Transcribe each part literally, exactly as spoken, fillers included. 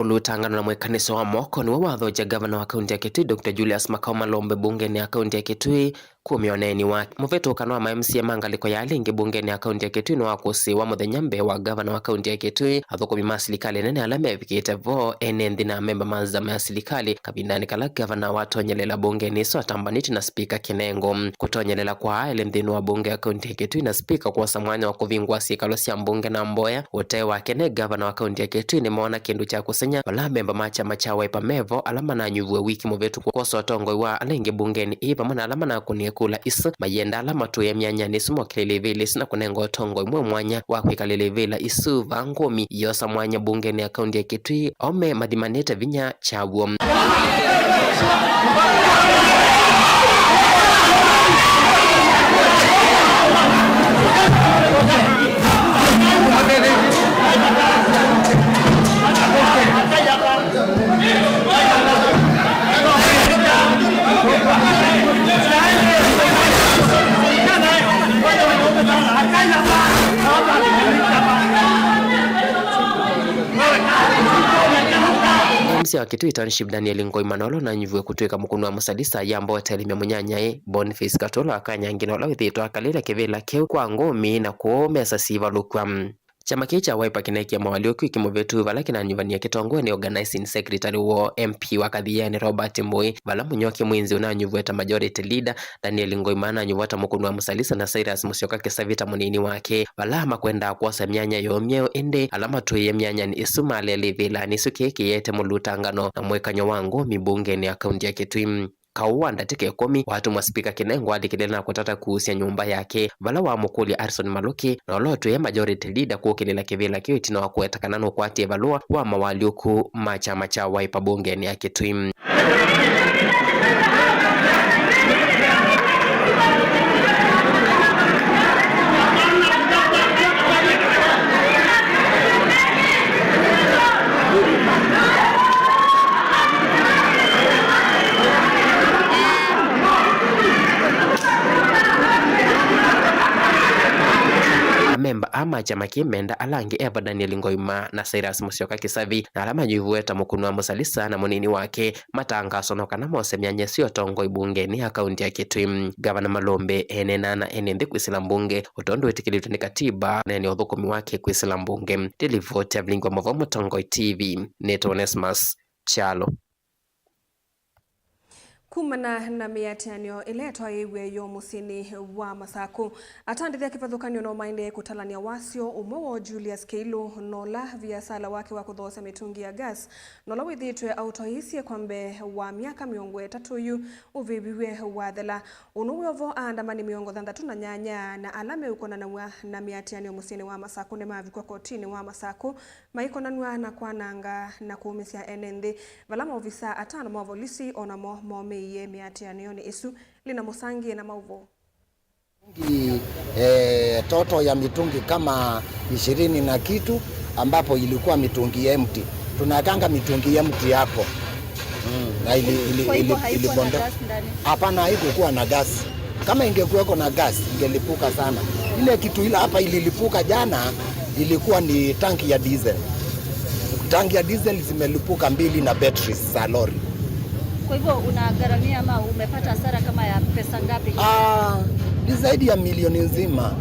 Ũlutangano na mwĩkanĩsyo wa moko nĩw'o wathokya ngavana wa kaunti ya Kitui, Doctor Julius Makau Malombe mbungenĩ ya kaunti ya Kitui kumya ũneeni wake. Mũvĩtũkano wa ma M C A ma ngalĩko ya ala ĩngĩ mbungenĩ ya kaunti ya Kitui nĩwakũsĩĩwa mũthenya mbee wa ngavana wa kaunti ya Kitui, athũkũmi ma silikalĩ nene ala mevikĩte vo, ene nthĩ na amemba ma nzama ya silikalĩ, kavindanĩ kala ngavana watonyelela mbungenĩ ĩsu atambanĩtye na spika Kinengo. Kũtonyelela kwa aa elĩ nthĩnĩ wa mbunge ya kaunti ya Kitui na spika kwosa mwanya wa kũvingũa syĩkalo sya mbunge na mboya, ũtee wake nĩ ngavana wa kaunti ya Kitui nĩmoona kĩndũ kya kũseng'ya vala amemba ma kyama kya Wiper mevo ala mananyuviwe wiki mũvĩtũku kwosa ũtongoi wa ala aingĩ mbungenĩ ĩĩ vamwe na ala manakũnie kula isu mayenda ala matũĩe myanyanĩ ĩsu mokĩlĩle ivĩla isu na kũnenga ũtongoi mweũ mwanya wa kwĩkalĩla ivĩla isu. Vaa ngũmi yosa mwanya mbungenĩ ya kaunti ya Kitui, o me mathimanĩte vinya kyaw'o. M C A wa Kitui Township Daniel Ngoima na ũla ũnanyuviwe kũtw'ĩka mũkũni wa mũsalisa ya mbota ĩlĩmya mũnyanyae Boniface Katũla wa Kanyangi na ũla wĩthĩĩtwe akalĩle kĩvĩla kĩu kwa ngũmi na kũũ mesa siivalũkw'a. Kyama kĩĩ kya Wiper kĩneekie mawalyũku wiki mũvĩtu vala kĩnanyuvanie kĩtongoe nĩ organizing secretary woo M P wa Kathiani Robert Mbũi, vala Mũnyoki Mwinzi ũnanyuvw'e ta majority leader, Daniel Ngoima ananyuvwa ta mũkũni wa mũsalisa na Cyrus Musyoka Kĩsavi ta mũnini wake, vala makwendaa kwosa myanya yoo myeũ ĩndĩ ala matũĩe myanyanĩ ĩsu maleele ivĩlanĩ ĩsu kĩĩ kĩyete mũlutangano na mwĩkany'o wa ngũmi mbungenĩ ya kaunti ya Kitui. Kaũ wa ndatĩka ĩkũmi, watũmwa spika Kinengo alikĩlĩla na kũtata kuusya nyũmba yake, vala wamũkũlya Harrison Maluki na ũla ũtwĩe majority leader kũkĩlĩla kĩvĩla kĩu ĩtina wa kũweta kana nũkwatie valũa wa mawalyũku ma kyama kya Wiper mbungenĩ ya Kitui. Amemba aa ma kyama kĩĩ menda ala angĩ eva Daniel Ngoima na Cyrus Musyoka Kĩsavi, na ala manyuviwe ta mũkũni wa mũsalisa na mũnini wake, matangaaswa no kana mose myanya ĩsu ya ũtongoi mbungenĩ ya kaunti ya Kitui. Ngavana Malombe eneenaa na ene nthĩ kwĩsĩla mbunge, ũtondũ wĩtĩkĩlĩtwe nĩ katiba, na ene ũthũkũmi wake kwĩsĩla mbunge. Ndĩ livoti ya Vilingi wa Mauvoo Mũtongoi T V, nĩtawa Onesmus Kyalo. Kumana na mĩatĩanĩo ĩla ĩtwaĩĩw'e yo mũsyĩnĩ wa Masakũ, atandĩthya kĩvathũkany'o no maendee kũtalany'a wasyo ũmwe woo Julius Kĩilũ na ũla viasala wake wa kũthoosya mĩtũngi ya gas, na ũla wĩthĩĩtwe aũtwaĩĩsye kwa mbee wa myaka mĩongo ĩtatũ yu, ũvĩviw'e wathela. Ũnũ wĩ o vo aandamani mĩongo thanthatũ na nyanya na ala meũkonanaw'a na mĩatĩanĩo mũsyĩnĩ wa Masakũ nĩmavikwa kotinĩ wa Masakũ, maikonanw'a na kwananga na kũũmĩsya ene nthĩ, vala maovisa atano ma volisi o namo momĩie mĩatĩanĩonĩ ĩsu. Lina Mũsangie na maũvoo. Mitungi, eh, toto ya mitungi kama ishirini na kitu, ambapo ilikuwa mitungi empty. Tunawekanga mitungi empty hapo. Mm, na ili, ili, Kwa hivyo ili, haikuwa na ilibonda-, gas ndani? Hapana, haikukuwa na gas. Kama ingekuweko na gas, ingelipuka sana. Ile kitu ile hapa ililipuka jana ilikuwa ni tanki ya diesel. Tanki ya diesel zimelipuka mbili na batteries za lori. Kwa hivyo unagharamia ama umepata hasara kama ya pesa ngapi? Ah, ni zaidi ya milioni nzima.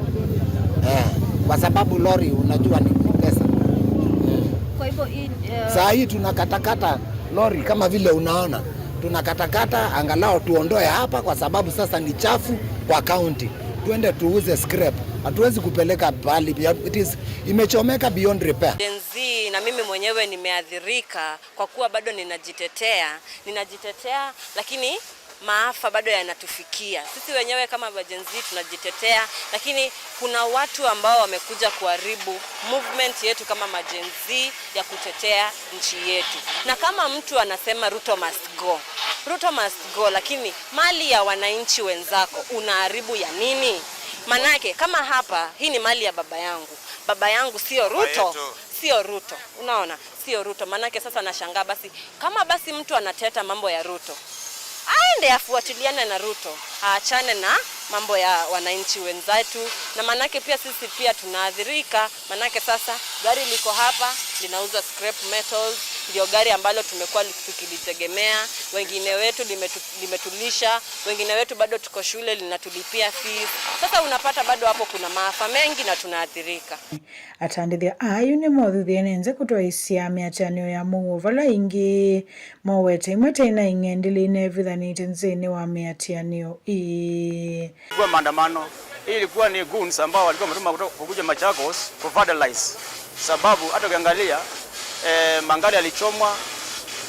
Eh, kwa sababu lori unajua ni pesa. Mm. Kwa hivyo hii, eh, Saa hii tunakatakata lori kama vile unaona. Tunakatakata, angalau tuondoe hapa kwa sababu sasa ni chafu kwa county. Tuende tuuze scrap. Hatuwezi kupeleka pahali, it is, imechomeka beyond repair. Gen Z, na mimi mwenyewe nimeathirika kwa kuwa bado ninajitetea, ninajitetea, lakini maafa bado yanatufikia. Sisi wenyewe kama ma Gen Z tunajitetea, lakini kuna watu ambao wamekuja kuharibu movement yetu kama ma Gen Z ya kutetea nchi yetu. Na kama mtu anasema Ruto must go, Ruto must go, lakini mali ya wananchi wenzako unaharibu ya nini? Manake kama hapa, hii ni mali ya baba yangu. Baba yangu sio Ruto, sio Ruto. Unaona? Sio Ruto. Manake sasa nashangaa basi, kama basi mtu anateta mambo ya Ruto, aende afuatiliane na Ruto, aachane na mambo ya wananchi wenzetu. Na manake pia sisi pia tunaathirika, manake sasa gari liko hapa linauza scrap metals, Ndio gari ambalo tumekuwa tukilitegemea, wengine wetu limetu-, limetulisha, wengine wetu bado tuko shule, linatulipia fees. Sasa unapata bado hapo kuna maafa mengi na tunaathirika. Atandĩthya ayu nĩmothuthie ene nthĩ kũtwaĩsya mĩatĩanĩo ya mũuo vala ingĩ mowete imwe tena ing'endilĩ inevithanĩtye nthĩnĩ wa mĩatĩanĩo ĩĩ. Ilikuwa maandamano. Hii ilikuwa ni goons ambao walikuwa wametuma kutoka, kukuja Machakos ku vandalize. Sababu hata ukiangalia, eh, magari yalichomwa,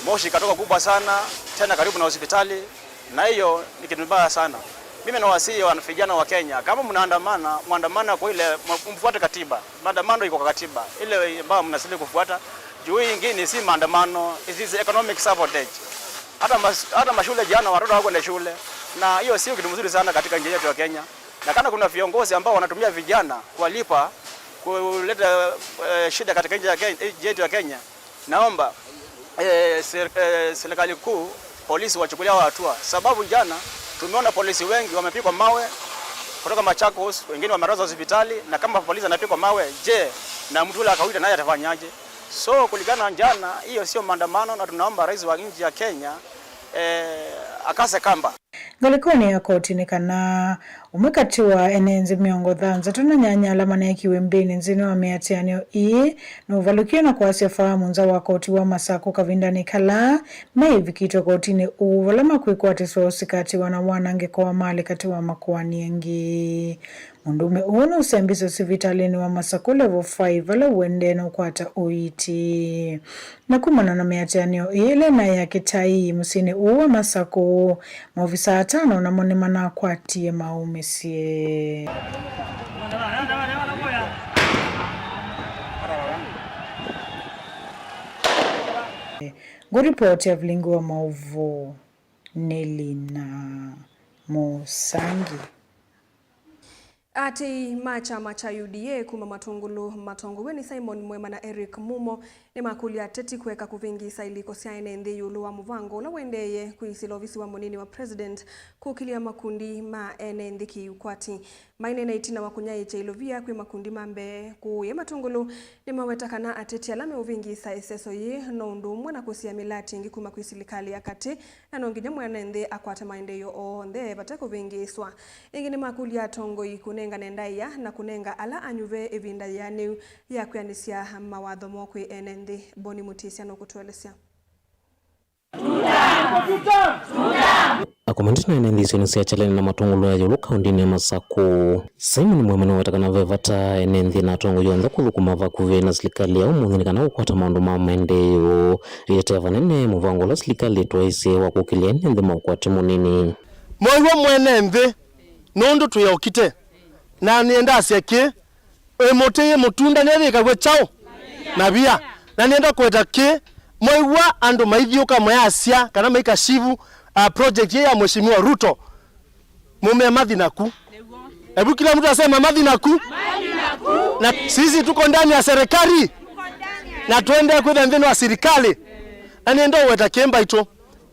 moshi ikatoka kubwa sana, tena karibu na hospitali, na hiyo ni kitu mbaya sana. Mimi nawasihi wana vijana wa Kenya, kama mnaandamana, mwandamana kwa ile, mfuate katiba. Maandamano iko kwa katiba, ile ambayo mnastahili kufuata. Juu hii ingine si maandamano, it is economic sabotage. Hata mas-, hata mashule jana watoto hawakwenda shule, na hiyo sio kitu mzuri sana katika nchi yetu ya Kenya. Na kama kuna viongozi ambao wanatumia vijana kuwalipa kuleta, eh, shida katika nchi ya Kenya, nchi yetu ya Kenya, naomba, eh, ser-, eh, serikali kuu, polisi wachukulia hatua, sababu jana tumeona polisi wengi wamepigwa mawe kutoka Machakos, wengine wamelazwa hospitali, na kama polisi anapigwa mawe, je, na mtu ule wa kawaida naye atafanyaje? So, kulingana na jana, hiyo sio maandamano, na tunaomba rais wa nchi ya Kenya, eh, akase kamba. Ngalĩkonĩ ya koti nĩ kana ũmwe katĩ wa ene nthĩ mĩongo thanthatũ na nyanya ala maneekiwe mbĩnĩ nthĩnĩ wa mĩatĩanĩo ĩĩ nũvalũkie na kwasya faamu nza wa koti wa Masakũ kavindanĩ kala meĩvikĩtwe kotinĩ ũũ vala makwĩkwatĩswa ũsikatĩwa na wanangĩko wa malĩ katĩ wa makoani angĩ. Mũndũũme ũũ nũsembisye sivitalĩnĩ wa Masakũ Level five vala ũendee na ũkwata ũiiti. Na kumana na mĩatĩanĩo ĩĩ ĩla ĩnaĩ ya kĩtai mũsyĩnĩ ũũ wa Masakũ, maovisaa atano namo nĩmanakwatie maũmĩsye. Ngũripoti ya vilingi wa maũvoo nĩ Lina Mũsangi. Aatĩĩi ma kyama kya U D A kuma Matũngũlũ matongoew'e nĩ Simon Mwema na Eric Mumo nĩmakũlya ateti kũeka kũvĩngĩĩsa ilĩko sya ene nthĩ ĩũlũ wa mũvango ũla ũendeeye kwĩsĩla ovisi wa mũnini wa President kũkĩlya makundi ma ene nthĩ kĩ-ũkwati. Maineena ĩtina wa kũnyaĩĩkya ilovia kwĩ makundi ma mbee kũũya Matũngũlũ, nĩmaweta kana ateti ala meũvĩngĩĩsa ĩseso yĩĩ no ũndũ ũmwe na kũsĩa mĩlatĩ ĩngĩ kuma kwĩ silikalĩ ya katĩ, na no nginya mwene nthĩ akwate maendeeo onthe vate kũvĩngĩĩswa. Ĩngĩ nĩmakũlya atongoi kũnengane ndaĩa na kũnenga ala anyuve ĩvinda yĩanĩu ya kwĩanĩsya mawatho moo kwĩ ene nthĩ. Boni Mũtĩsya nũkũtũelesya. Akomenti na ene nthĩ isionĩ sya Kyaleni na Matũngũlũ ya ĩũlũ kaũndĩnĩ ya Masakũ. Simon Mwema nĩweta kana ve vata ene nthĩ na atongoi onthe kũthũkũma vakuvĩ na silikalĩ ya ũmũnthĩ nĩ kana kũkwata maũndũ ma maendeeo. Ĩete vanene mũvango ũla silikalĩ ĩtwaĩsye wa kũkĩlya ene nthĩ ma ũkwati mũnini. Mwĩw'a mwene nthĩ, nũndũ twĩ okite, na nĩenda asya kĩ, ĩ mũtĩ yĩ mũtunda nĩyĩkaw'e kyaũ? Mavia. Na nĩenda kũweta kĩ, mwĩw'a andũ maithiũka mayasya kana maikashivu, uh, project ĩĩ ya Mheshimiwa Ruto. Mũmea mathi naku. Hebu kila mtu asema mathi naku. Na sisi tuko ndani ya serikali. Na tuende kwĩtha nthĩnĩ wa sirikali. Na nĩenda ũweta kĩ mbaitũ.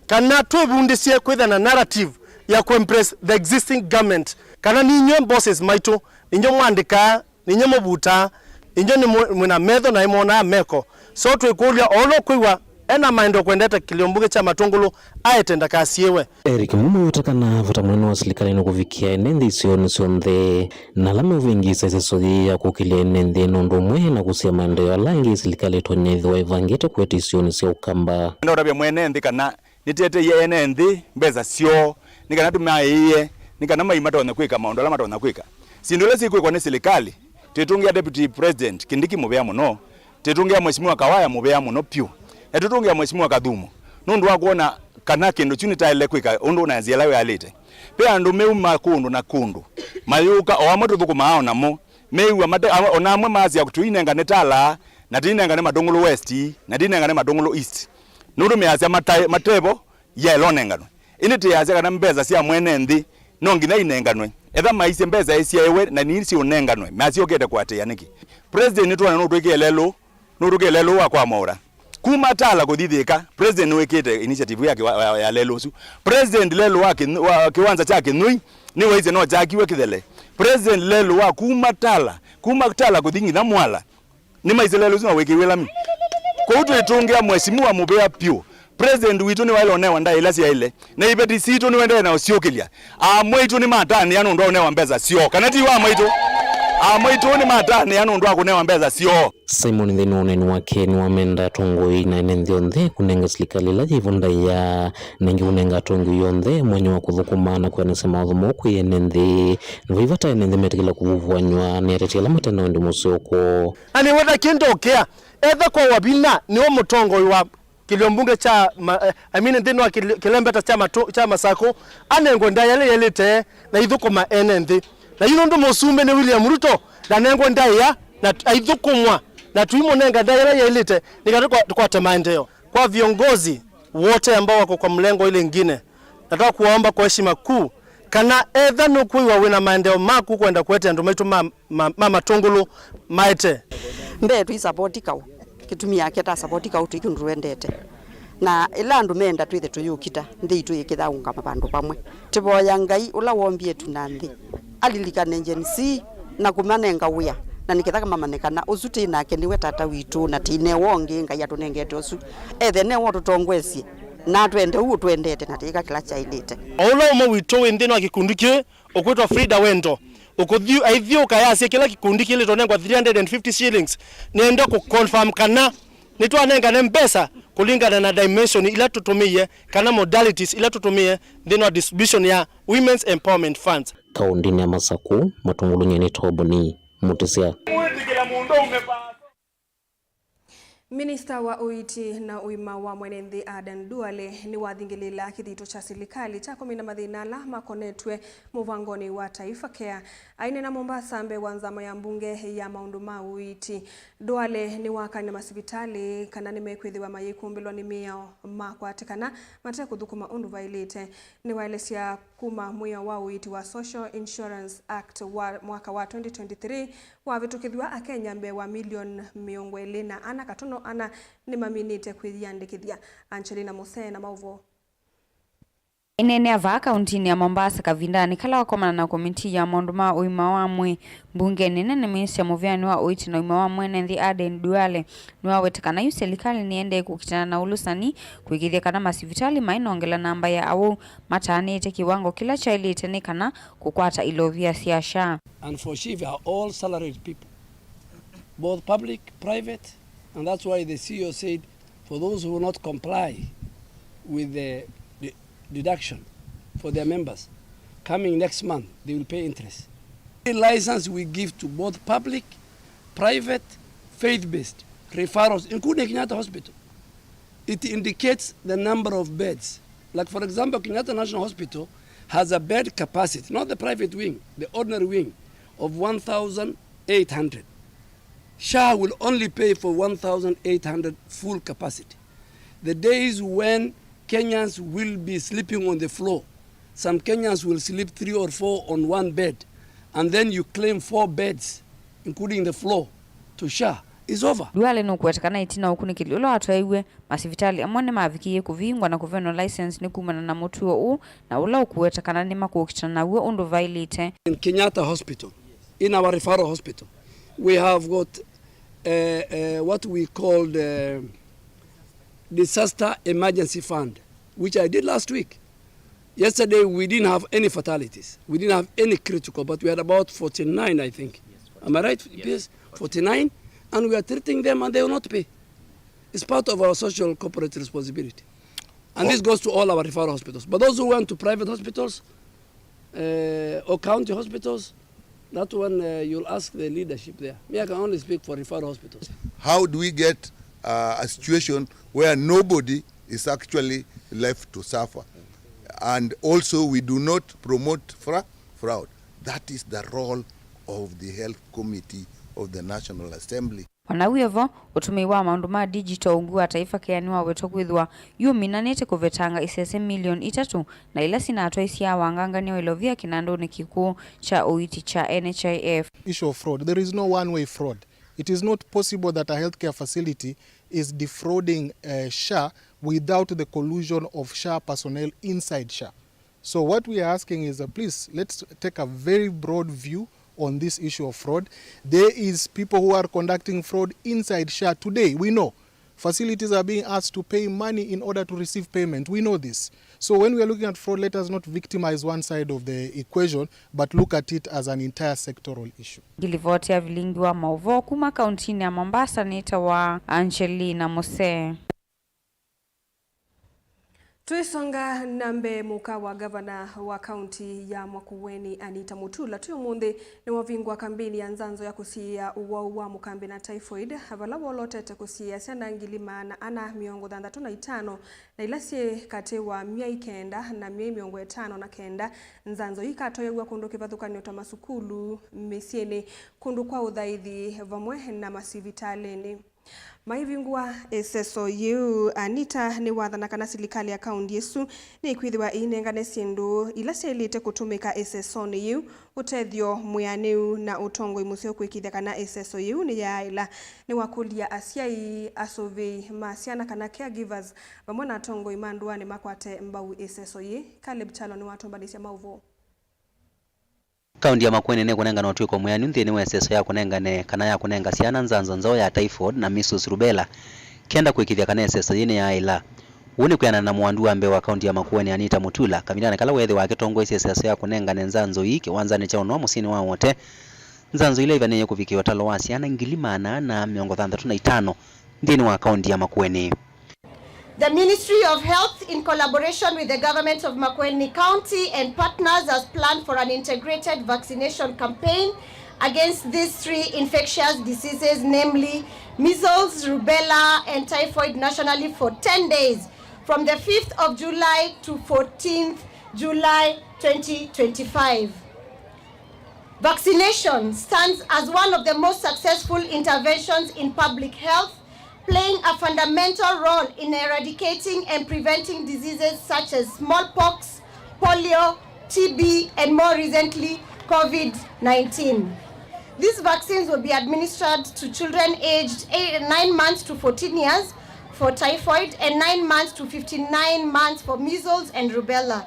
Kana twĩvundĩsye kwĩtha na narrative ya kũimpress the existing government. Kana ninyw'e bosses maitũ, ninyw'e mwandĩkaa, ninyw'e mũvutaa, inyw'e nĩ mwĩ na metho na ĩmonaa meko. So twĩkũlya o ũla ũkwĩw'a ena maendeo kwendete kĩlĩo mbũgĩ kya Matũngũlũ aete ndakasiĩwe. Eric Mumo weta kana vata mũnene wa silikalĩ nĩ kũvikĩa ene nthĩ isionĩ syonthe, na ala meũvĩngĩĩsa ĩseso yĩĩ ya kũkĩlya ene nthĩ nĩ ũndũ ũmwe na kũsĩa maendeeo ala angĩ silikalĩ ĩtonya ĩthĩwa ĩvangĩte kũete isionĩ sya Ũkamba. Nenda ũtavya mwene nthĩ kana nĩteteie ene nthĩ mbesa syoo, nĩ kana tũmaĩĩe, nĩ kana mai matonya kwĩka maũndũ ala matonya kwĩka. Syĩndũ ila sikwĩkwa nĩ silikalĩ, twĩtũngĩa Deputy President Kindiki mũvea mũno, twĩtũngĩa Mheshimiwa Kawaya mũvea mũno vyũ, na twĩtũngĩa Mheshimiwa Kathumo nũndũ wa kwona kana kĩndũ kyu nĩtaĩle kwĩka ũndũ na nzĩa ĩla yaĩlĩte. Ve andũ meuma kũndũ na kũndũ mayũka, o amwe tũthũkũmaa o namo, meĩw'a mate-, o na amwe maasya tũinengane Tala, na tũinengane Matũngũlũ West, na tũinengane Matũngũlũ East. Nũndũ measya matae-, matevo yaĩle ũnenganwe. Ĩndĩ tĩasya kana mbesa sya mwene nthĩ no nginya inenganwe. Etha maisye mbesa ĩsyaĩwe na nisiũnenganwe, masyokete kũatĩĩa nĩkĩ? President nĩtwona nũtwĩkĩe lelũ, nũtwĩkĩe lelũ wa kwamwaũra. Kuma Tala kũthi Thĩka, President nĩwĩkĩte initiative ya, kĩwa-, ya, ya lelũ ũsu. President lelũ wa, kĩ-, wa kĩwanza kya Kĩnyũi nĩwaisye no kyakiwe kĩthele. President lelũ wa kuma Tala, kuma Tala kũthi nginya Mwala, nĩmaisye lelũ ũsu no wĩkĩwe lami. Kũu twĩtũngĩa Mheshimiwa mũvea vyũ. President witũ nĩwaĩle ũnewa ndaĩa ila syaĩle, na iveti sitũ nĩwaendeee na ũsyũkĩlya. Aamwaitũ nĩmatanĩa nũndũ wa ũnewa mbesa syoo, kana ti wa aamwaitũ? Aamwaitũ nĩmatanĩa nũndũ wa kũnewa mbesa syoo. Simon nthĩnĩ wa ũneeni wake nĩwamenda atongoi na ene nthĩ onthe kũnenga silikalĩ ĩla yĩvo ndaĩa, na ĩngĩ kũnenga atongoi onthe mwanya wa kũthũkũma na kwĩanĩsya mawatho moo kwĩ ene nthĩ. Na vai vata ene nthĩ metĩkĩla kũvuvuanywa nĩ ateti ala mate na wendi mũseo kwoo. Na nĩweta kĩndũ kĩa etha kwa wavina nĩwe mũtongoi wa kĩlio mbunge kya ma, eh, I mean, nthĩnĩ wa kĩlio- kĩlembeta kya matũ- kya Masakũ, anengwe ndaĩa ĩla yaĩlĩte na ithũkũma ene nthĩ. Na yu nũndũ mũsumbĩ nĩ William Ruto ndanengwe ndaĩa na t- aithũkũmwa, na tũimũnenga ndaĩa ĩla yaĩlĩte nĩ kana tũkwa- tũkwate maendeeo. Kwa viongozi wote ambao wako kwa mlengo ile ingine, nataka kuwaomba kwa heshima kuu, kana etha nũkwĩw'a wĩna maendeeo maku kwenda kũete andũ maitũ ma, ma, ma Matũngũlũ maete. Mbee tũisapoti kaũ. Kĩtumi yake tasapoti kaũ twĩke ũndũ twendete. Na ĩla andũ meenda twĩthe tũyũkita, nthĩ itũ yĩkĩthaũngama vandũ vamwe. Tĩvoya Ngai ũla wombie ĩtu na nthĩ, alilikane Gen Z na kũmanenga wĩa, na nĩ kethaka mamanye kana ũsu tĩ nake nĩwe tata witũ, na tĩ newo ũngĩ Ngai atũnengete ũsu. Ethe newo ũtũtongoesye, na atwende ũu ũtwendete, na tĩĩka kĩla kyaĩlĩte. O ũla ũmwe witũ wĩ nthĩnĩ wa kĩkundi kĩĩ ũkwĩtwa Frida Wendo, ũkũthi- aithiũũka yasya kĩla kĩkundi kĩlĩtwe nengwa three hundred and fifty shillings. Nĩenda kũconfirm kana nĩtwanengane mbesa kũlingana na dimension ila tũtũmĩie kana modalities ila tũtũmĩie nthĩnĩ wa distribution ya Women's Empowerment Funds. Kaũndĩnĩ ya Masakũ, Matũngũlũ nyie nĩ Toboni Mũtĩsya. Minista wa ũiiti na ũima wa mwene nthĩ Aden Duale nĩwathingĩlĩĩla kĩthito kya silikalĩ kya kũmina mathĩna ala makonetw'e mũvangonĩ wa Taifa Care. Aineena Mombasa mbee wa nzama ya mbunge ya maũndũ ma ũiiti, Duale nĩwakany'a masivitalĩ kana nĩmekwĩthĩwa mayĩkumbĩlwa nĩ mĩao makwatĩkana mate kũthũkũma ũndũ vaĩlĩte. Nĩwaelesya kuma mwĩao wa ũiiti wa Social Insurance Act wa mwaka wa twenty twenty-three wavĩtũkĩthw'a, Akenya mbee wa milioni mĩongo ĩlĩ na ana katono ana nĩmaminĩte kwĩyĩandĩkĩthya. Angelina Musee na maũvoo. Aineenea vaa kaũntinĩ ya Mombasa kavindanĩ kala wakomana na komitii ya maũndũ ma ũima wa mwĩĩ mbungenĩ nene, minista mũvĩanĩ wa ũiiti na ũima wa mwene nthĩ Aden Duale nĩwaweta kana yu silikalĩ nĩendee kũkitana na ũlũsani kũĩkĩĩthya kana masivitalĩ mainongela namba ya awau mataanĩĩte kĩwango kĩla kyaĩlĩte nĩ kana kũkwata ilovia sya SHA. And for SHIF are all salaried people, both public, private, and that's why the C E O said for those who will not comply with the de- deduction for their members, coming next month they will pay interest. The license we give to both public, private, faith-based referrals, including Kenyatta Hospital. It indicates the number of beds. Like, for example, Kenyatta National Hospital has a bed capacity, not the private wing, the ordinary wing, of one thousand eight hundred. SHA will only pay for one thousand eight hundred full capacity. The days when Kenyans will be sleeping on the floor, some Kenyans will sleep three or four on one bed, and then you claim four beds, including the floor, to SHA, is over. Duale nũkũweta kana ĩtina wa ũkunĩkĩli ũla watwaĩw'e, masivitalĩ amwe nĩmavikĩie kũvingwa na kũvenwa license nĩ kumana na mũtuo ũũ, na ũla ũkũweta kana nĩmakũkitana naw'o ũndũ vaĩlĩte. In Kenyatta Hospital, in our referral hospital, we have got, uh, uh, what we called, uh, Disaster Emergency Fund, which I did last week. Yesterday, we didn't have any fatalities. We didn't have any critical, but we had about forty-nine, I think. Am I right? Yes, forty-nine, and we are treating them and they will not pay. It's part of our social corporate responsibility. And this goes to all our referral hospitals. But those who went to private hospitals, uh, or county hospitals, that one, uh, you'll ask the leadership there. Me, I can only speak for referral hospitals. How do we get, uh, a situation where nobody is actually left to suffer? And also, we do not promote fra- fraud. That is the role of the Health Committee of the National Assembly. O na wĩ o vo, ũtũmĩi wa maũndũ ma digital ungu wa Taifa Care nĩwawetwa kwĩthĩwa yu ũminanĩte kũvetanga isese milioni itatũ na ila sinatwaisye awangangany'a wa ilovia kĩnandũnĩ kĩkũũ kya ũiiti kya N H I F. Issue of fraud. There is no one-way fraud. It is not possible that a healthcare facility is defrauding, uh, SHA without the collusion of SHA personnel inside SHA. So what we are asking is, uh, please, let's take a very broad view on this issue of fraud. There is people who are conducting fraud inside SHA today. We know Facilities are being asked to pay money in order to receive payment. We know this. So when we are looking at fraud, let us not victimize one side of the equation, but look at it as an entire sectoral issue. Ngilivoti ya vilingi wa mauvoo kuma kauntinĩ ya Mombasa nĩtawa Angelina Musee. Tũisonga na mbee, mũka wa ngavana wa kaunti ya Makueni, Anita Mutula, twĩ ũmũnthĩ nĩwavingũa kambĩini ya nzanzo ya kũsiĩĩa ũwau wa mũkambĩ na typhoid, vala wolotete kũsiĩĩa syana ngili maana ana mĩongo thanthatũ na itano na ila syĩ katĩ wa myei kenda na myei mĩongo ĩtano na kenda. Nzanzo ii ikatoeaw'a kũndũ kĩvathũkany'o ta masukulu, mĩsyĩnĩ, kũndũ kwa ũthaithi, vamwe na masivitalĩnĩ. Maivingũa ĩseso yĩu, Anita nĩwathana kana silikalĩ ya kaunti ĩsu nĩkwĩthĩwa ĩinengane syĩndũ ila syaĩlĩte kũtũmĩka ĩsesonĩ yĩu, ũtethyo mwĩanĩu na ũtongoi mũseo kwĩkĩĩthya kana ĩseso yĩu nĩyaaĩla. Nĩwakũlya asyai, asũvĩi ma syana kana caregivers, vamwe na atongoi ma ndũanĩ makwate mbau ĩseso yĩĩ. Caleb Kyalo nĩwatũmbanĩsya maũvoo. Kaunti ya Makueni nĩkũnengana ũtw'ĩko mwĩanĩu nthĩnĩ wa ĩseso ya kũnengane kana ya kũnenga syana nzanzo nzaũ ya typhoid na measles rubella, kenda kũĩkĩĩthya kana ĩseso yĩĩ nĩyaaĩla. Ũu nĩ kwĩanana na mũandũ wa mbee wa kaunti ya Makueni, Anita Mutula, kavindanĩ kala weethĩwa akĩtongoesya ĩseso ya kũnengane nzanzo ii kĩwanzanĩ kya ũnoa mũsyĩnĩ wa Wote, nzanzo ila ivanĩĩe kũvikĩa ũtalo wa syana ngili maana ana mĩongo thanthatũ na itano nthĩnĩ wa kaunti ya Makueni. The Ministry of Health, in collaboration with the Government of Makueni County and partners, has planned for an integrated vaccination campaign against these three infectious diseases, namely measles, rubella, and typhoid, nationally for ten days, from the fifth of July to fourteenth July twenty twenty-five. Vaccination stands as one of the most successful interventions in public health, playing a fundamental role in eradicating and preventing diseases such as smallpox, polio, T B, and more recently, COVID nineteen. These vaccines will be administered to children aged eight, nine months to fourteen years for typhoid and nine months to fifty-nine months for measles and rubella.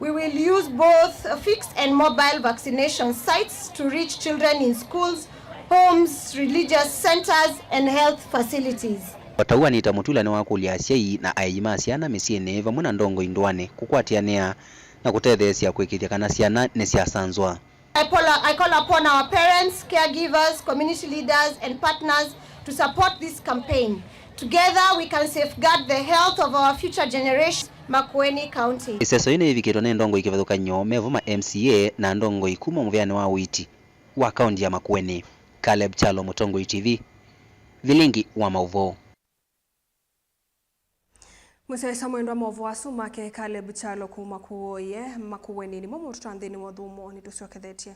We will use both fixed and mobile vaccination sites to reach children in schools, homes, religious centers, and health facilities. O ta ũu, Anita Mutula nĩwakũlya asyai na aei ma syana mĩsyĩnĩ vamwe na ndongoi ndũanĩ kũkwatĩanĩa na kũtetheesya kũĩkĩĩthya kana syana nĩsyasanzwa. I call, I call upon our parents, caregivers, community leaders, and partners to support this campaign. Together, we can safeguard the health of our future generations. Makueni County. Ĩseso yĩĩ nĩyĩvikĩtwe nĩ ndongoi kĩvathũkany'o, mevo ma M C A na ndongoi kuma mũvĩanĩ wa ũiiti wa kaunti ya Makueni. Caleb Kyalo, Mũtongoi T V, vilingi wa maũvoo. Mũsyaĩĩsya mwendwa, maũvoo asu make Caleb Kyalo kuma Kuoye, Makueni, nĩmo maũtũtwaa nthĩnĩ wa ũthũmũo. Nĩtũsyokethetye.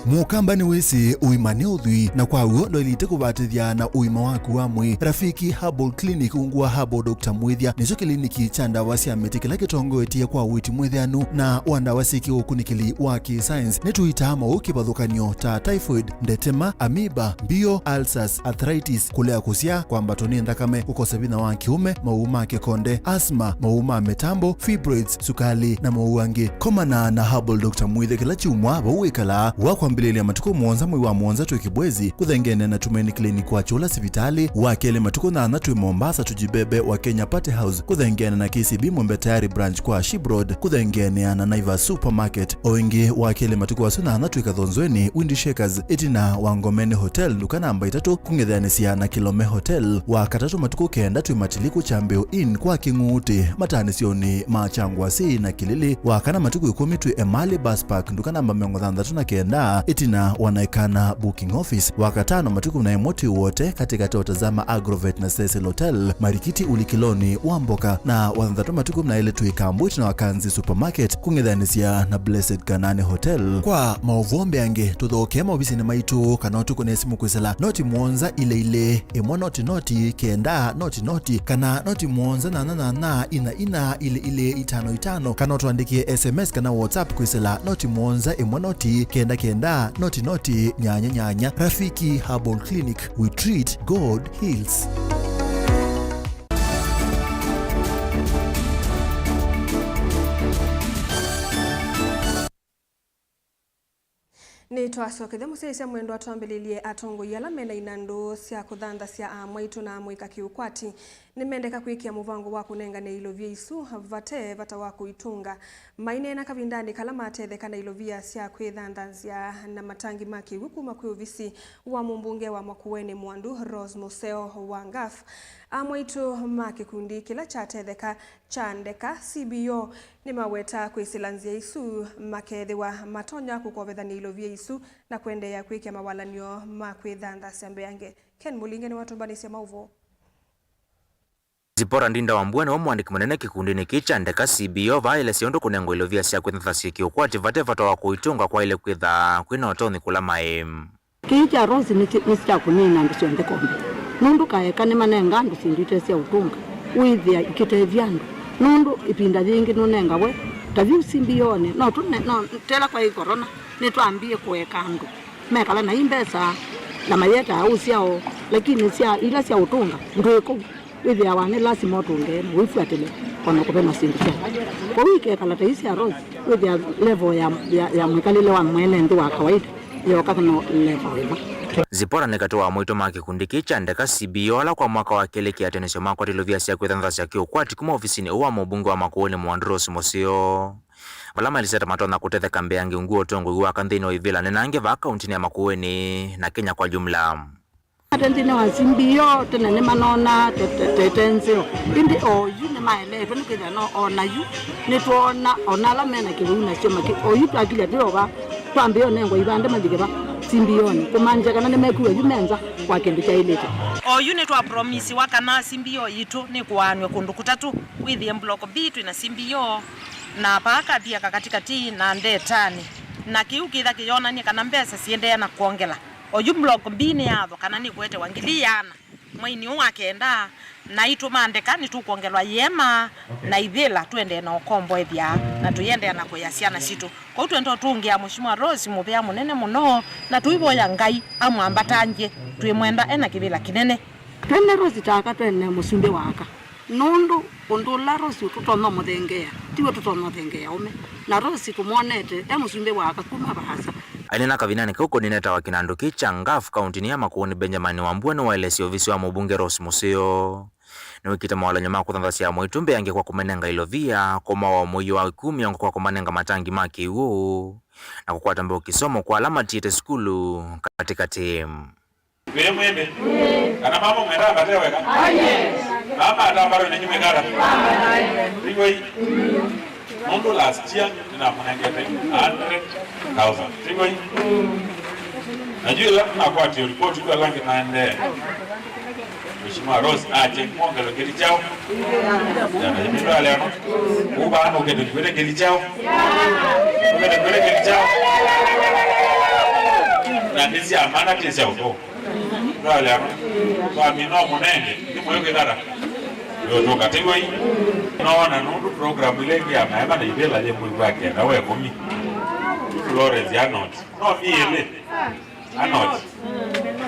Mũkamba nĩwĩsĩ ũima nĩ ũthwii, na kwa w'o ndwaĩlĩte kũvatĩthya na ũima waku wa mwĩĩ. Rafiki Herbal Clinic, ungu wa Herbal Doctor Mwĩthya, nĩkyo kĩliniki kya ndawa sya mĩtĩ kĩla kĩtongoetye kwa ũiiti mwĩthĩanu na wa ndawa syĩ kĩũkunĩkĩli wa kĩ-science. Nĩtũitaa maũũ kĩvathũkany'o ta typhoid, ndetema, amoeba, mbio, ulcers, arthritis, kũlea kũsyaa, kwambatwa nĩ nthakame, kũkosa vinya wa kĩũme, maũũ ma kĩkonde, asthma, maũũ ma mĩtambo, fibroids, sukalĩ, na maũũ angĩ. Komana na Herbal Doctor Mwĩthya kĩla kyumwa vau wĩkalaa, wa kwambĩlĩlya matukũ mũonza mwei wa mũonza twĩ Kibwezi, kũthengeene na Tumaini Clinic wa Kyũla sivitalĩ, wa kelĩ matukũ nyanya twĩ Mombasa Tujibebe wa Kenya Party House, kũthengeene na K C B Mwembe Tayari branch kwa Ship Road, kũthengeenea na Naivas Supermarket. O ĩngĩ, wa kelĩ matukũ asu nyanya twĩ Kathonzweni, Windy Shakers, ĩtina wa Ngomeni Hotel, nduka namba itatũ, kũng'ethanĩsya na Kilome Hotel. Wa katatũ matukũ kenda twĩ Matiliku Kyambĩo Inn kwa Kĩng'uutĩ, matanĩsyonĩ ma Kyangwasi na Kĩlĩlĩ. Wa kana matukũ ĩkũmi twĩ Emali Bus Park, nduka namba mĩongo thanthatũ na kenda, ĩtina wa Naikana Booking Office. Wa katano matukũ na ĩmwe twĩ Wote, katĩkatĩ wa Tazama Agrovet na Cecil Hotel, Marikiti ulikiloni wa mboka, na wa thanthatũ matukũ na elĩ twĩ Kambwit na Wakanzi Supermarket, kũng'ethanĩsya na Blessed Kanani Hotel. Kwa maũvoo mbeange, tũthokee maovisinĩ maitũ kana ũtũkũne simũ kwĩsĩla noti mũonza ilĩ ilĩ, ĩmwe noti noti, kenda noti noti, kana noti mũonza nyanya nyanya, ina ina, ilĩ ilĩ, itano itano, kana ũtũandĩkĩe S M S kana WhatsApp kwĩsĩla noti mũonza ĩmwe noti, kenda kenda, noti noti, nyanya nyanya. Rafiki Herbal Clinic, we treat, God heals. Nĩtwasokethya mũsyaĩĩsya mwendwa twambĩlĩlye. Atongoi ala mena inandũ sya kũthanthasya amwaitũ na amũika kĩũkwati nĩmendeka kwĩkĩa mũvango wa kũnengane ilovia isu vate vata wa kũitũnga. Maineena kavindanĩ kala matetheka na ilovia sya kwĩthanthasya na matangi ma kĩw'ũ kuma kwĩ ovisi wa mũmbunge wa Makueni Mwandu Rose Museo wa Ngaf, amwaitũ ma kĩkundi kĩla kyatetheka kya Ndeka C B O nĩmawetaa kwĩsĩla nzĩa isu makeethĩwa matonya kũkovethany'a ilovia isu na kũendeea kwĩkĩa mawalany'o ma kwĩthanthasya mbeange. Ken Mũlinge nĩwatũmbanĩsye maũvoo. Zipporah Ndinda Wambua nĩwe mũandĩki mũnene kĩkundinĩ kĩĩ kya Ndeka C B O vaaĩlesya ũndũ kũnengwa ilovia sya kwĩthanthasya kĩũkwati vate vata wa kũitũnga kwaĩle kwĩthaa kwĩ na ũtonyi kũla maĩ. Kĩĩ kya Rose nĩ kĩ-, nĩ kya kũnina andũ syonthe kombe. Nũndũ kaeka nĩmanenga andũ syĩndũ ite sya ũtũnga, wĩthĩa ikĩtethya andũ. Nũndũ ĩvinda yĩngĩ nũnengawe, ta yu C B O-nĩ, no tũne-, no, tela kwaĩ korona, nĩtwambie kũeka andũ. Mekala na i mbesa, na mayetaa ũsyao, lakini sya, ila sya ũtũnga, ndwĩ kũu. Wĩthĩawa nĩ lasima ũtũnge na wĩfuatĩle o na kũve na syĩndũ syaku. Kwoou ikekala ta ii sya Rose, wĩthĩa level ya, ya, ya mwĩkalĩle wa mwene nthĩ wa kawaida yooka no level ĩmwe. Zipporah nĩ katĩ wa amwaitũ ma kĩkundi kĩĩ kya Ndeka C B O ala kwa mwaka wa kelĩ kĩatĩanĩsyo makwatile ilovia sya kwĩthanthasya kĩũkwati kuma ovisinĩ ũũ wa mũmbunge wa Makueni Mwandu Rose Museo, vala maelesya ta matonya kũtetheka mbeange ungu wa ũtongoi wake nthĩnĩ wa ivĩla nenange vaa kauntinĩ ya Makueni na Kenya kwa jumla. Ate nthĩnĩ wa C B O tene nĩmanonaa te, te, te, te nzeo, ĩndĩ oyu nĩmaeleetwe nĩkwĩthĩa no o na yu nĩtwoona o na ala me na kĩwĩu nasyo makĩ, oyu twakilya twĩ o va, twambĩĩa ũnengwa ivande malike va C B O-nĩ, kũmaanisya kana nĩmekwĩw'a yu me nza wa kĩndũ kyaĩlĩte. Oyu nĩtwapromisiwa kana C B O yitũ nĩkũaanw'a kũndũ kũtatũ, wĩthĩe Block B twĩ na C B O, na paa Kathia ka katĩkatĩ na Ndetanĩ, na kĩu kĩtha kĩyonany'a kana mbesa siendeea na kwongela. Oyu Block B nĩyathwa kana nĩkũetewa ngili iana mweinĩ ũũ wa kenda, na aitũ ma Ndeka nĩtũkwongelwa ĩeema na ivĩla tũendee na ũkomboethya na tũiendeea na kũea syana sitũ. Kwoou twenda ũtũngĩa Mheshimiwa Rose mũvea mũnene mũno, na tũivoya Ngai amwambatangye, twĩmwenda e na kĩvĩla kĩnene. Twene Rose ta aka twene mũsumbĩ wa aka. Nũndũ ũndũ ũla Rose tũtonya ũmũthengeea, tiw'o tũtonya ũthengeea ũme, na Rose tũmwonete e mũsumbĩ wa aka kuma vaasa. Aineena kavindanĩ kau kũnĩnetawa kĩnandũ kĩĩ kya Ngaf kauntinĩ ya Makueni, Benjamin Wambua nĩwaelesya ovisi wa mũmbunge Rose Museo nĩwĩkĩte mawalany'o ma kũthanthasya amwaitũ mbeange kwa kũmanenga ilovia, kũmawa mũio wa ĩkuu mĩongo kwa kũmanenga matangi ma kĩw'ũ, na kũkwata mbau kĩsomo kwa ala matiĩte sukulu katĩkatĩ. Wĩ mwĩthĩ? Kana mama mwenda ambate weka? Mama atambarwe nenyu mwĩkata? Rigoi. Nũndũ last year nĩnamũnengete a hundred thousand. Rigoi. Na yu ĩla nakwatio report yu ala angĩ maendee. Mheshimiwa Rose ache mwongelo ngili chao. Yana yimito aleno. Uba ano kende kwete ngili chao. Kende kwete ngili chao. Na nisi amana tesi auto. Ndwalea no. Twamina mũnenge, nĩ mũyo kĩthara. Yotoka tĩwai. Nona nũndũ program ile ĩngĩ ya maema na ivĩla yĩ mwei wa kenda wa ĩkũmi. Florence Arnold. No niĩlĩ. Arnold.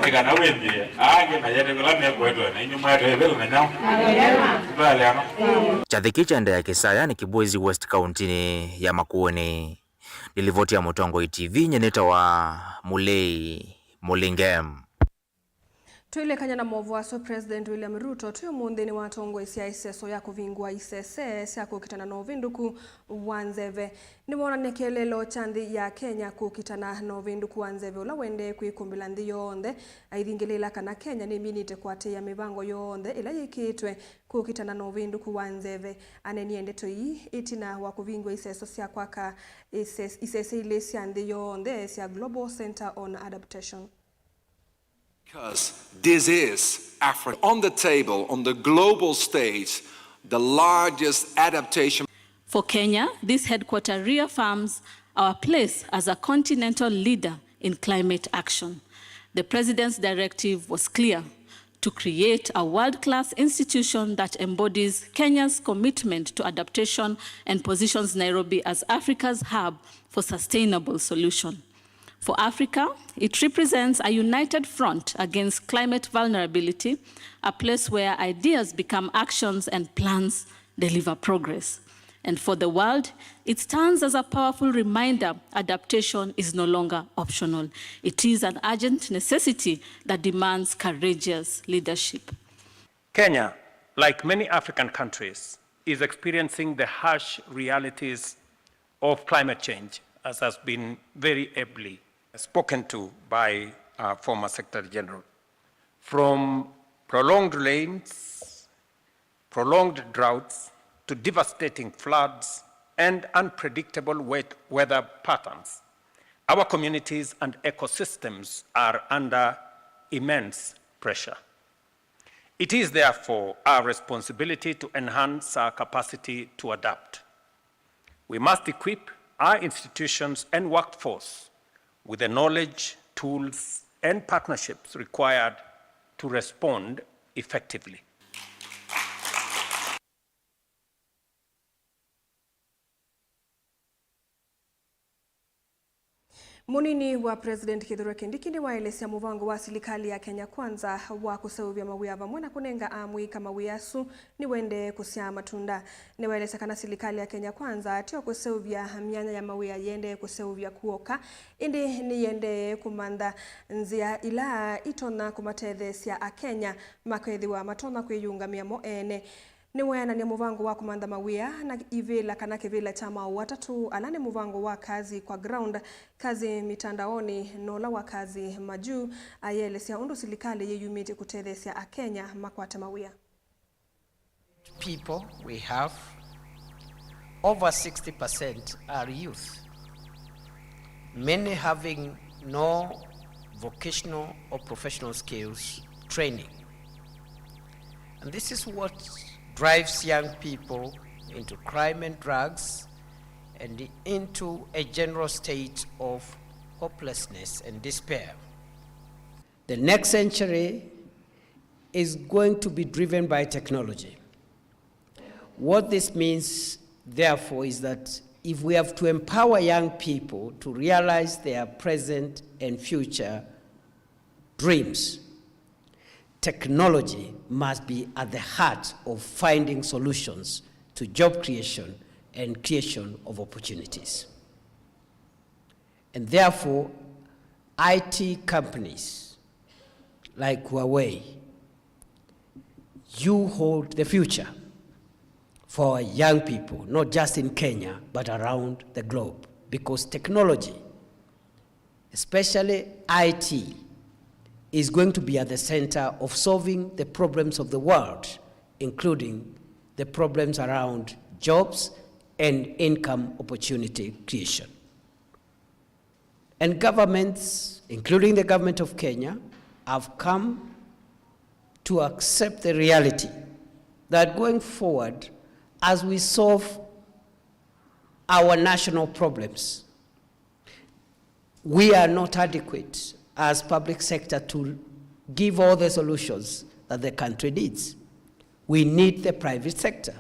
Nĩ kana wĩmbĩe. Angĩ mayete kũla mekwetwe na inyu mwetwe ivĩla na nyao. Ndwalea no. Kyathĩ kĩĩ kyaendeea Kĩsayanĩ Kibwezi West kauntinĩ ya Makueni. Nĩ livoti ya Mũtongoi T V, nyie nĩtawa Mũlei Mũlinge. Twĩlekany'a na maũvoo asu, President William Ruto twĩ ũmũnthĩ nĩwatongoesya ĩseso ya kũvingũa isese sya kũkitana na ũvĩndũku wa nzeve. Nĩwonany'a kĩeleelo kya nthĩ ya Kenya kũkitana na ũvĩndũku wa nzeve ũla ũendee kwĩkũmbĩla nthĩ yonthe, aithingĩlĩĩla kana Kenya nĩminĩte kũatĩĩa mĩvango yonthe ĩla yĩkĩĩtwe kũkitana na ũvĩndũku wa nzeve. Aneenie ndeto ii ĩtina wa kũvingũa iseso sya kwaka ises-, isese ilĩ sya nthĩ yonthe sya Global Centre on Adaptation. Because this is Africa on the table, on the global stage, the largest adaptation. For Kenya, this headquarter reaffirms our place as a continental leader in climate action. The President's directive was clear: to create a world-class institution that embodies Kenya's commitment to adaptation and positions Nairobi as Africa's hub for sustainable solution. For Africa, it represents a united front against climate vulnerability, a place where ideas become actions and plans deliver progress. And for the world, it stands as a powerful reminder adaptation is no longer optional. It is an urgent necessity that demands courageous leadership. Kenya, like many African countries, is experiencing the harsh realities of climate change, as has been very ably spoken to by our former Secretary General. From prolonged rains, prolonged droughts, to devastating floods and unpredictable wet weather patterns, our communities and ecosystems are under immense pressure. It is therefore our responsibility to enhance our capacity to adapt. We must equip our institutions and workforce with the knowledge, tools, and partnerships required to respond effectively. Mũnini wa President Kithure Kindiki nĩwaelesya mũvango wa silikalĩ ya Kenya Kwanza wa kũseũvya mawĩa vamwe na kũnenga amũika mawĩa asu nĩwendee kũsyaa matunda. Nĩwaelesya kana silikalĩ ya Kenya Kwanza tyo kũseũvya myanya ya mawĩa yĩendee kũseũvya kw'oka, ĩndĩ nĩyĩendee kũmantha nzĩa ila itonya kũmatetheesya Akenya makethĩwa matonya kwĩyĩũngamĩa mo ene. Nĩweanany'a mũvango wa kũmantha mawĩa na ivĩla kana kĩvĩla kya maũũ atatũ, ala nĩ mũvango wa Kazi kwa Ground, Kazi Mitandaoni, na ũla wa Kazi Majuu, ayĩelesya ũndũ silikalĩ yĩyumĩtye kũtetheesya Akenya makwate mawĩa. People we have, over sixty percent are youth, many having no vocational or professional skills training. And this is what drives young people into crime and drugs and into a general state of hopelessness and despair. The next century is going to be driven by technology. What this means, therefore, is that if we have to empower young people to realize their present and future dreams, technology must be at the heart of finding solutions to job creation and creation of opportunities. And therefore, I T companies like Huawei, you hold the future for our young people, not just in Kenya, but around the globe. Because technology, especially I T, is going to be at the center of solving the problems of the world, including the problems around jobs and income opportunity creation. And governments, including the government of Kenya, have come to accept the reality that going forward, as we solve our national problems, we are not adequate as public sector to give all the solutions that the country needs. We need the private sector.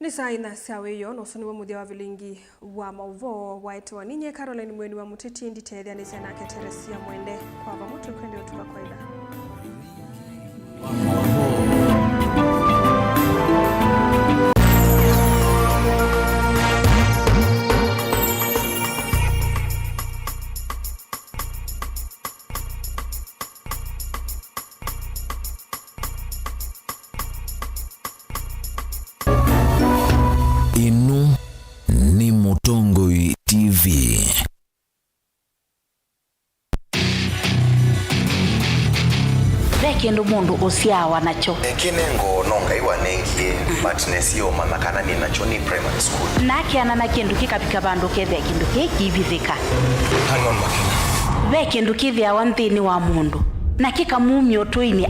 Nĩ saa inya sya wĩoo, na ũsu nĩw'o mũthya wa vilingi wa maũvoo waetewa ninyie Caroline Mweni wa Mũtĩti, nditetheanĩsya nake Teresia Mwende. Kwa vamwe tũkwendea ũtuku wa kwaitha. Ĩno nĩ Mũtongoi T V. Ve kĩndũ mũndũ ũsyaawa nakyo. Kĩnengo no Ngai wanengie, but nesie ũmanya kana nĩ nakyo nĩ primary school. Na akeana na kĩndũ kĩkavika vandũ kethĩa kĩndũ kĩĩ kĩivithĩka. Hang on, Makena. Ve kĩndũ kĩthĩawa nthĩnĩ wa mũndũ, na kĩkamumya ũtũinĩ.